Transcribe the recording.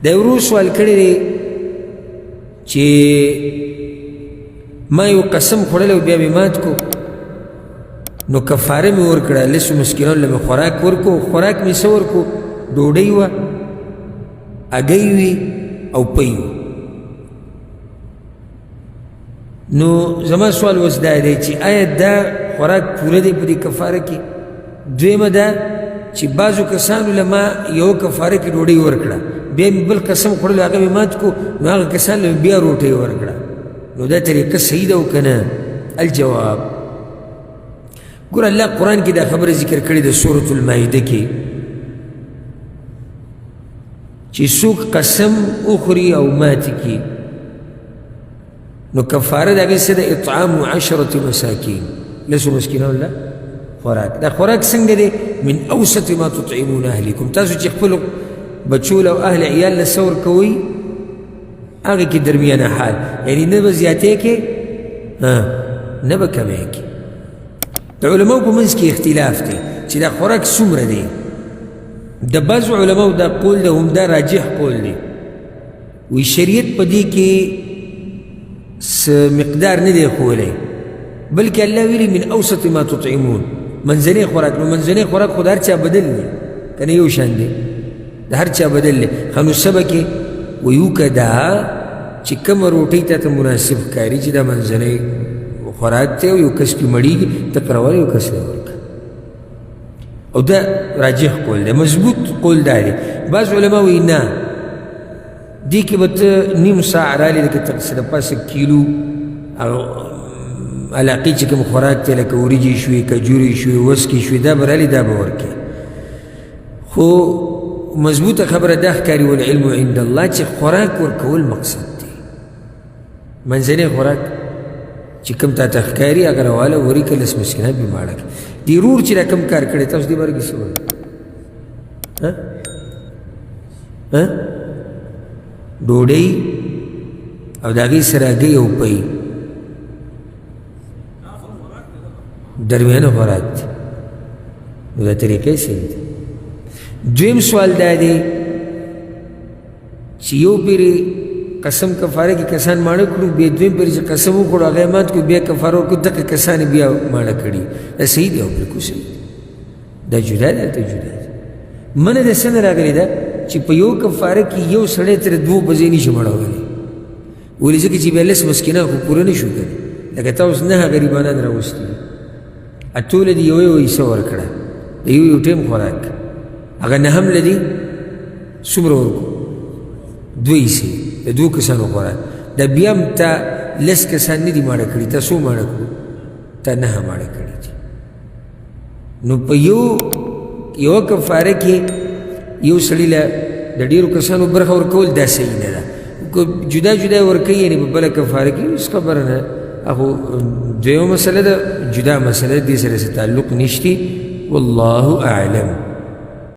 د ورور سوال کړی دی چې ما یو قسم خوړلی او بیا مې مات کو، نو کفاره مې ورکړه، لسو مسکینانو له مې خوراک ورکو. خوراک مې څه ورکو؟ ډوډۍ وه، هګۍ وي او پی وي. نو زما سوال اوس دا دی چې آیا دا خوراک پوره دی په دې کفاره کې؟ دویمه دا چې بعضو کسانو له ما یو کفاره کې ډوډۍ ورکړه، بیا مې بل قسم خوړلو، هغه مې مات کړو، نو هغه کسان له مې بیا روټۍ ورکړه، نو دا طریقه صحیح ده او که نه؟ الجواب، ګوره الله قرآن کې دا خبره ذکر کړې ده سورة المائده کې چې څوک قسم وخوري او مات کړي نو کفاره د هغې څه ده؟ اطعام عشرة مساکین، لسو مسکینانو له خوراک. دا خوراک څنګه دی؟ من اوسط ما تطعمون اهلیکم، تاسو چې خپلو بچو له او اهل عیال له څه ورکوئ هغې کې درمیانه حال، یعنې نه به زیاتې کې نه به کمې کې. د علماو په منځ کې اختلاف دی چې دا خوراک څومره دی. د بعضو علماو دا قول دی، همدا راجح قول دی، وی شریعت په دې کې څه مقدار نه دی ښوولی، بلکې الله ویلي من اوسط ما تطعمون، منځنی خوراک. نو منځنی خوراک خو د هر چا بدل دی که نه، یو شان دی، د هر چا بدل دی. ښه نو څه به کې وایي؟ وکړه دا چې کومه روټۍ تا ته مناسب ښکاري چې دا منځنی خوراک دی او یو کس پې مړېږي، ته پرې راولې یو کس له ورکړه. او دا راجح قول دی، مضبوط قول دا دی. بعض علما وایي نه، دې کې به ته نیم ساعت رالې لکه څه د پاسه کیلو او علاقې چې کوم خوراک دی لکه وریجې شوې، کجورې شوې، وسکې شوې، دا به رالې دا به ورکړې. خو مضبوطه خبره دا ښکاري والعلم عند الله چې خوراک ورکول مقصد دی، منځنی خوراک چې کوم تا ته ښکاري هغه راواله وري که لس مسکینان پرې ماړه کړي. دې ورور چې دا کوم کار کړی تاسو دې باره کې څه وایئ؟ ډوډۍ او د هغې سره هګۍ او پی درمیانه خوراک دی، نو دا طریقې صحیح ده. دویم سوال دا دی چې یو پیرې قسم کفاره کې کسان ماړه کړو، بیا دویم پیرې چې قسم وخوړو هغه یې مات کړو، بیا کفاره ورکړو، دغه کسان یې بیا ماړه کړي، دا صحیح دی؟ او بالکل صحیح دی، دا جدا ده، هلته جدا ده. منه د څه نه راغلې ده چې په یو کفاره کې یو سړی تر دوو په ځای نشي مړولی، ولې؟ ځکه چې بیا لس مسکینان خو پوره نه شو کړی، لکه تا اوس نهه غریبانان راوستي، اتو له دې یوه یوه حصه ورکړه، د یو یو ټیم خوراک، هغه نهم له دې څومره ورکړو؟ دوه حصې، د دوو کسانو خوراک. دا بیا هم تا لس کسان نه دي ماړه کړي، تا څو ماړه کړو؟ تا نهه ماړه کړي دي. نو په یو یوه کفاره کې یو سړي له د ډېرو کسانو برخه ورکول دا صحیح نه ده. که جدا جدا ورکوي یعنې په بله کفاره کې هېڅ خبره نه، هغه دویمه مسله ده، جدا مسله ده، دې سره څه تعلق نشتی. والله اعلم.